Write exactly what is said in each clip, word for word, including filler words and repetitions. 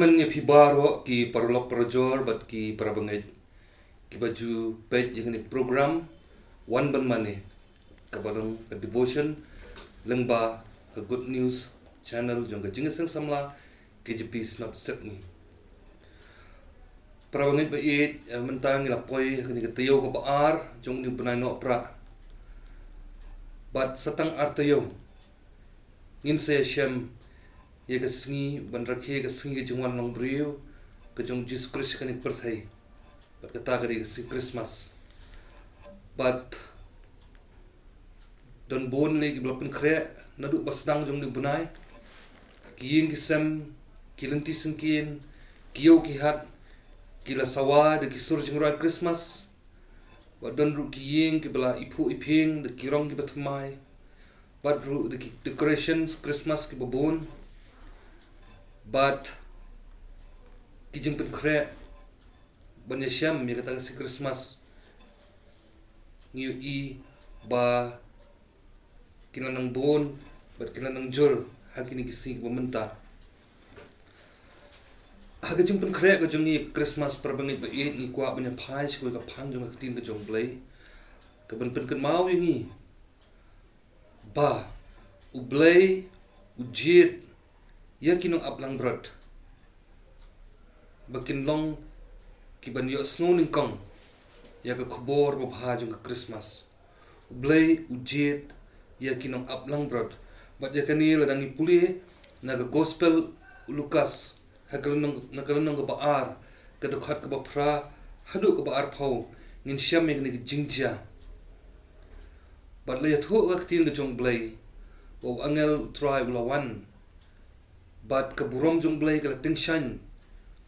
Khublei ïa phi baroh ki paralok parajor bad ki parabangeit kiba ju peit ïa kane ka program Wan Ban Mane, kaba long ka devotion lyngba ka Good News Channel jong ka Jingïaseng Samla K J P Synod Sepngi. Parabangeit ba ïeit, mynta ngi la poi ha kane ka taïew kaba ar jong une u bnai Nohprah. Bad sa tang ar taïew ngin sa ïashem ïa ka sngi ban rakhe ka sngi ka jingwan long briew ka jong u Jisu Khrist ha kane ka pyrthei. Bad kata ka dei ka sngi Christmas. Bad don bun lei kiba la pynkhreh naduh ba sdang jong une u bnai. Ki ïing ki sem, ki lynti syngkien, ki ïew ki hat ki la sawa da ki sur jingrwai Christmas. Bad don ruh ki ïing kiba la iphuh iphieng da ki rong kiba thymmai. Bad ruh da ki decorations Christmas kiba bun. Bad ki jingpynkhreh ban ïashem ïa kata ka sngi Christmas, ngi ïohi ba ki la nang bun bad ki la nang jur ha kine ki sngi kiba mynta. Ha ka jingpynkhreh ka jong ngi ïa ka Christmas, parabangeit ba ïeit, ngi kwah ban ïa phai sha kawei ka phang jong ka ktien ka jong U Blei kaban pynkynmaw ïa ngi ba U Blei u jied ïa ki nongap langbrot ba kin long kiban ïohsngew nyngkong ïa ka khubor babha jong ka Christmas. U Blei u jied ïa ki nongap langbrot. Bad ïa kane lada ngi pule na ka Gospel u Lukas, ha ka lynnong, na ka lynnong kaba ar, ka dkhot kaba phra haduh kaba arphew, ngin shem ïa kane ka jingjia. Bad la ïathuh ha ka ktien ka jong U Blei ba u angel U Trai u la wan, bad ka burom jong U Blei ka la tyngshaiñ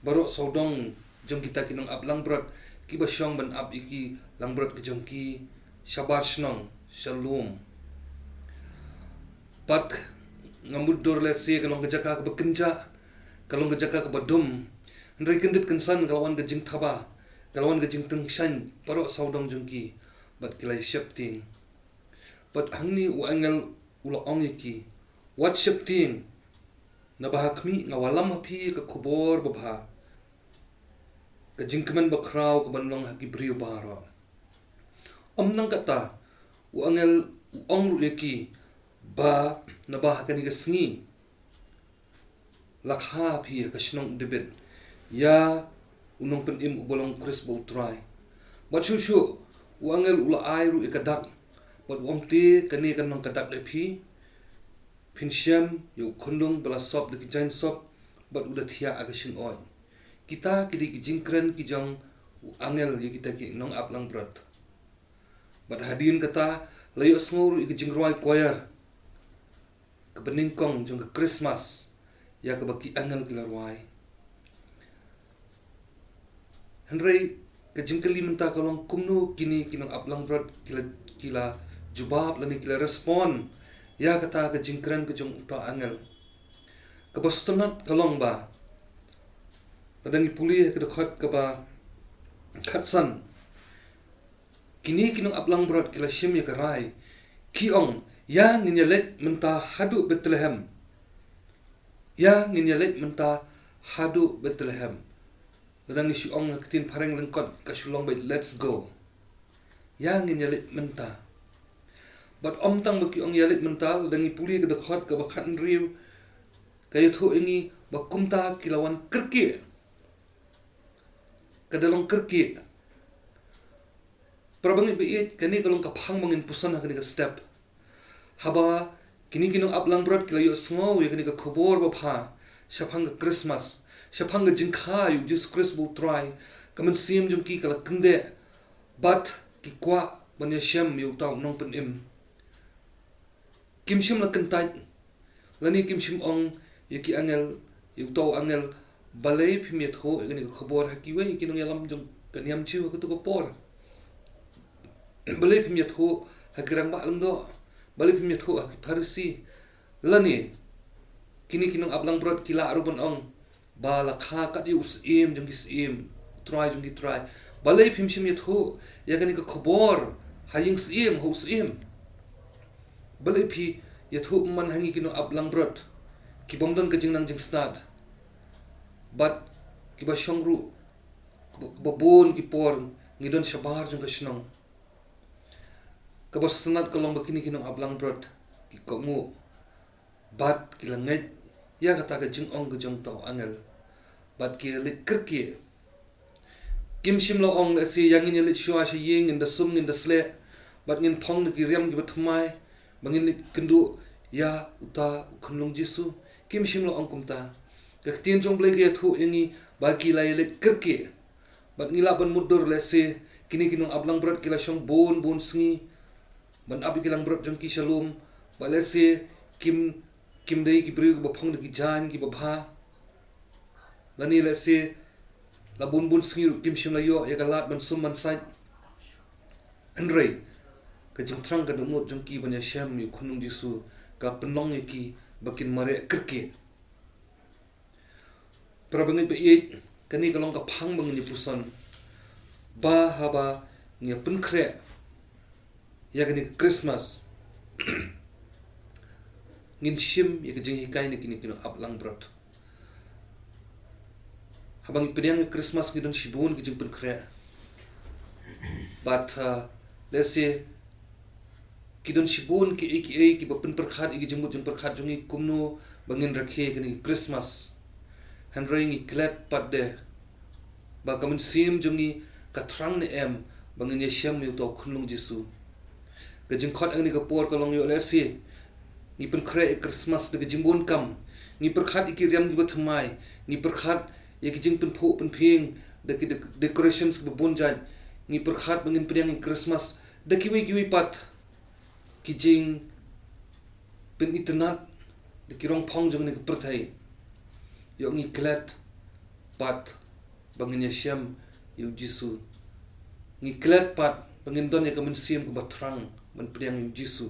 baroh sawdong jong kita ki nongap langbrot kiba shong ban ap ïa ki langbrot ka jong ki shabar shnong sha lum. Bad nga mutdur lehse ka long ka jaka kaba kynjah, ka long ka jaka kaba dum. Hynrei kyndit kynsan ka la wan ka jingthaba, ka la wan ka jingtyngshaiñ baroh sawdong jong ki, bad ki la ïa sheptieng. Bad hangne u angel u la ong ïa ki, wat sheptieng, naba ha khmih nga wallam ha phi ka khubor babha, ka jingkmen bakhraw kaban long ha ki briew baroh. Ym tang kata, u angel u ong ruh ïa ki ba naba ha kane ka sngi la kha ha phi ha ka shnong u David ïa u nongpynim uba long Khrist ba U Trai. Bad shuh shuh u angel u la ai ruh ïa ka dak, bad u ong te, kane kan long ka dak ïa phi, phin shem ïa u khunlung ba la sop da ki jaiñsop bad u da thiah ha ka shyngod. Kita ki dei ki jingkren ki jong u angel ïa kita ki nongap langbrot. Bad hadien kata la ïohsngew ruh ïa ka jingrwai choir kaba nyngkong jong ka Christmas ïa kaba ki angel ki la rwai. Hynrei ka jingkylli mynta ka long, kumno kine ki nongap langbrot ki la, ki la jubab lane ki la respond ïa kata ka jingkren ka jong uta u angel? Kaba sngewtynnat ka long ba lada ngi pule ha ka dkhot kaba khatsan, kine ki nongap langbrot ki la shim ïa ka rai, ki ong, ïa ngin ïa leit mynta haduh Bethlehem. Ïa ngin ïa leit mynta haduh Bethlehem. Lada ngi shu ong ha ka ktien phareng lyngkot ka shu long beit let's go. Ïa ngin ïa leit mynta. Bad ym tang ba ki ong ïa leit mynta, lada ngi pule ka dkhot kaba khathynriew ka ïathuh ïa ngi ba kumta ki la wan kyrkieh. Ka da long kyrkieh. Parabangeit ba ïeit, kane ka long ka phang ba ngin puson ha kane ka step. Haba kine ki nongap langbrot ki la ïohsngew ïa kane ka khubor babha shaphang ka Christmas, shaphang ka jingkha ïa u Jisu Khrist ba U Trai, ka mynsiem jong ki ka la kyndeh bad ki kwah ban ïashem ïa uta u nongpynim. Kim shym la kyntait lane kim shym ong ïa ki angel, ïa uta u angel, balei phim ïathuh ïa kane ka khubor ha kiwei ki nongïalam jong ka niam Jiw ha kato ka por? Balei phim ïathuh ha ki rangbah lyngdoh? Balei phim ïathuh ha ki Pharisi? Lane kine ki nongap langbrot ki lah ruh ban ong ba la kha kat ïa u Syiem jong ki syiem, u Trai jong ki trai. Balei phim shym ïathuh ïa kane ka khubor ha ïing syiem, ha u syiem? Balei phi ïathuh man ha ngi ki nongap langbrot ki bym don ka jingnang jingstad? bad kiba shong ruh, ba, ba bun ki por ngi don shabar jong ka shnong. Kaba sngewtynnat ka long ba kine ki nongap langbrot ki kohnguh bad ki la ngeit ïa kata ka jingong ka jong uta u angel bad ki la leit kyrkieh. Kim shym la ong lehse ïa ngin ïa leit shuwa sha ïing, ngin da sum, ngin da sleh bad ngin phong da ki riam kiba thymmai ba ngin leit kynduh ïa uta u khunlung Jisu. Kim shym la ong kumta. Ka ktien jong U Blei ka ïathuh ïa ngi ba ki la ïa leit kyrkieh. Bad ngi lah ban mutdur lehse kine ki nongap langbrot ki la shong bun bun sngi ban ap ïa ki langbrot jong ki sha lum. Bad lehse kim, kim dei ki briew kiba phong da ki jaiñ kiba bha. Lane lehse la bun bun sngi ruh kim shym la ïoh ïa ka lad ban sum ban sait. Hynrei ka jingthrang ka dohnud jong ki ban ïashem ïa u khunlung Jisu ka pynlong ïa ki ba kin mareh kyrkieh. Para bangeit ba ïeit, kane ka long ka phang ba ngin ïa puson ba haba ngi ïa pynkhreh ïa kane ka Christmas, ngin shim ïa ka jinghikai na kine ki nongap langbrot. Haba ngi pdiang ïa ka Christmas ngi don shibun ki jingpynkhreh. Bad, uh, lehse ki don shibun kiei kiei kiba pynpyrkhat ïa ki jingmut jingpyrkhat jong ngi kumno ba ngin rakhe ïa kane ka Christmas. Hynrei ngi klet pat de ba ka mynsiem jong ngi ka thrang ne em ba ngin ïashem ïa uta u khunlung Jisu. Ka jingkhot ha kane ka por ka long ïoh lehse ngi pynkhreh ïa ka Christmas da ka jingbun kam. Ngi pyrkhat ïa ki riam kiba thymmai. Ngi pyrkhat ïa ki jingpynphuh pynphieng da ki dec-, decorations kiba bun jait. Ngi pyrkhat ba ngin pdiang ïa ka Christmas da kiwei kiwei pat ki jingpynitynnad da ki rong phong jong kane ka pyrthei. Ïoh ngi klet pat ba ngin ïashem ïa u Jisu. Ngi klet pat ba ngin don ïa ka mynsiem kaba thrang ban pdiang ïa u Jisu.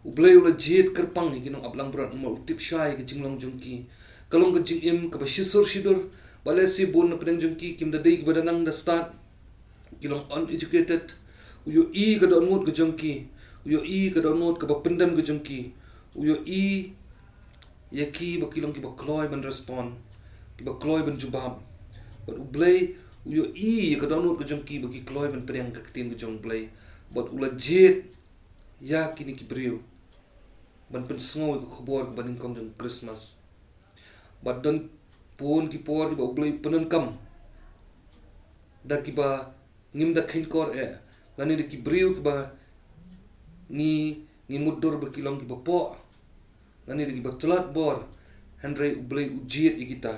U Blei u la jied kyrpang ïa ki nongap langbrot namar u tip shai ïa ka jinglong jong ki. Ka long ka jingim kaba shisur shidur, ba lehse bun na pdeng jong ki kim da dei kiba da nang da stad. Ki long uneducated. U ïohi ka dohnud ka jong ki. U ïohi ka dohnud kaba pyndem ka jong ki. U ïohi ïa ki ba ki long kiba kloi ban respond, kiba kloi ban jubab. Bad U Blei u ïohi ïa ka dohnud ka jong ki ba ki kloi ban pdiang ka ktien ka jong U Blei. Bad u la jied ïa kine ki briew ban pynsngew ïa ka khubor kaba nyngkong jong ka Christmas. Bad don bun ki por kiba U Blei u pyndonkam da kiba ngim da kheiñ kor eh, lane da ki briew kiba ngi, ngi mutdur ba ki long kiba poh, lane da kiba tlot bor, hynrei U Blei u jied ïa kita.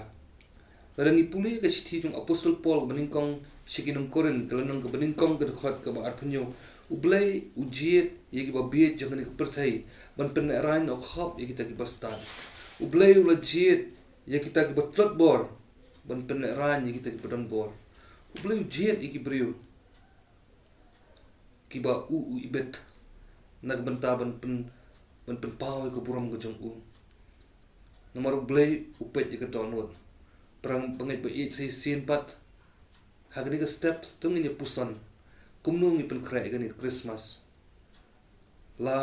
Lada ngi pule ka shithi jong u Apostol Paul kaba nyngkong sha ki nong Korinth, ka lynnong kaba nyngkong, ka dkhot kaba arphew hynñiew, U Blei u jied ïa kiba bieit jong kane ka pyrthei ban pynlehraiñ noh khop ïa kita kiba stad. U Blei u la jied ïa kita kiba tlot bor ban pynlehraiñ ïa kita kiba don bor. U Blei u jied ïa ki briew kiba u, u ibit na ka bynta ban pyn, ban pynpaw ïa ka burom ka jong u. Namar U Blei u peit ïa ka dohnud. Para bangeit ba ïeit, sa shisien pat ha kane ka step to ngin ïa puson kumno ngi pynkhreh ïa kane ka Christmas. La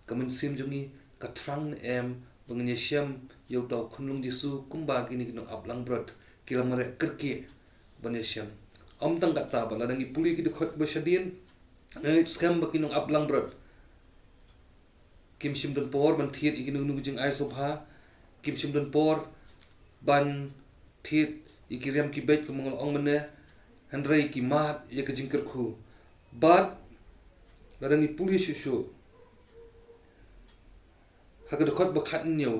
ka mynsiem jong ngi ka thrang ne em ba ngin ïashem ïa uta u khunlung Jisu kumba kine ki nongap langbrot ki la mareh kyrkieh ban ïashem? Ym tang katta, ba lada ngi pule ki dkhot ba shadien, nga ngeit skhem ba ki nongap langbrot kim shym don por ban thied ïa kino kino ki jingai sngewbha, kim shym don por ban thied ïa ki riam ki beit kumba nga la ong mynne, hynrei ki mad ïa ka jingkyrkhu. Bad lada ngi pule shuh shuh ha ka dkhot ba khathynñiew,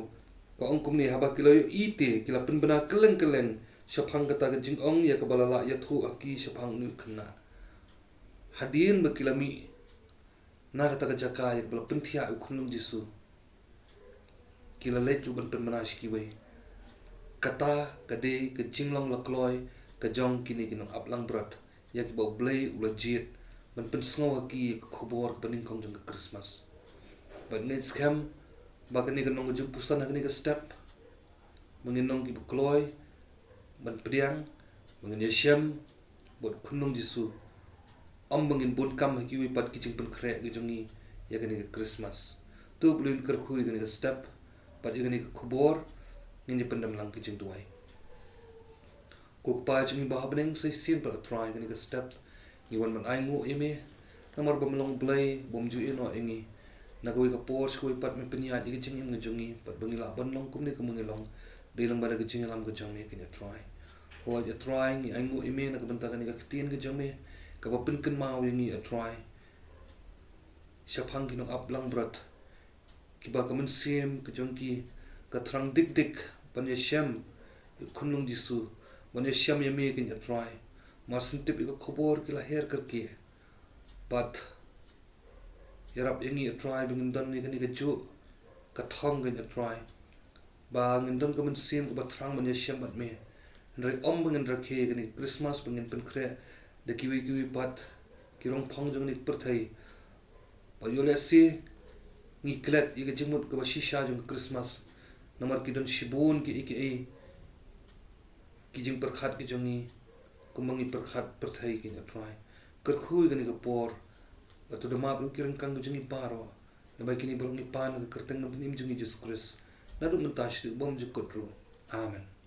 ka ong kumne: Haba ki la ïohi te ki la pynbna kylleng kylleng shaphang kata ka jingong ïa kaba la lah ïathuh ha ki shaphang une u khynnah. Hadien ba ki la mih na kata ka jaka ïa kaba la pynthiah ïa u khunlung Jisu, ki la leit ruh ban pynbna sha kiwei. Kata ka dei ka jinglong la kloi ka jong kine ki nongap langbrot ïa kiba U Blei u la jied ban pynsngew ha ki ïa ka khubor kaba nyngkong jong ka Christmas. Bad ngeit skhem ba kane kan long ka jingpuson ha kane ka step ba ngin long kiba kloi ban pdiang, ba ngin ïashem bad u khunlung Jisu, ym ba ngin bun kam ha kiwei pat ki jingpynkhreh ki jong ngi ïa kane ka Christmas. To U Blei un kyrkhu ïa kane ka step bad ïa kane ka khubor. Ngin ïa pyndem lang ki jingduwai. Ko Kpa jong ngi ba ha bneng, sa shisien pat, A Trai, kane ka step ngi wan ban ainguh ïa me, namar ba me long Blei bym ju ïehnoh ïa ngi. Na kawei ka por sha kawei pat me pynïaid ïa ka jingim ka jong ngi, bad ba ngi lah ban long kumne kumba ngi long, dei lang bad ka jingïalam ka jong me, kane A Trai. Hooid A Trai, ngi ainguh ïa me na ka bynta kane ka ktien ka jong me, kaba pynkynmaw ïa ngi, A Trai, shaphang ki nongap langbrot kiba ka mynsiem ka jong ki ka thrang dik dik ban ïashem ïa u khunlung Jisu, ban ïashem ïa me, kane A Trai. Mar shen tip ïa ka khubor ki la her kyrkieh. Bad ïarap ïa ngi, A Trai, ba ngin don ïa kane kajuh ka thong, kane A Trai, ba ngin don ka mynsiem kaba thrang ban ïashem bad me. Hynrei ym ba ngin rakhe kane ka Christmas ba ngin pynkhreh da kiwei kiwei pat ki rongphong jong kane ka pyrthei. Bad ïoh lehse ngi klet ïa ka jingmut kaba shisha jong ka Christmas, namar ki don shibun kiei kiei ki jingpyrkhat ki jong ngi, kumba ngi pyrkhat pyrthei, kane A Trai. Kyrkhu ïa kane ka por, bad to da map ïa ki ryngkang ki jong ngi baroh. Naba ïa kine baroh ngi pan ha ka kyrteng Nongpynim jong ngi Jisu Khrist, naduh mynta shaduh bymjukut ruh. Amen.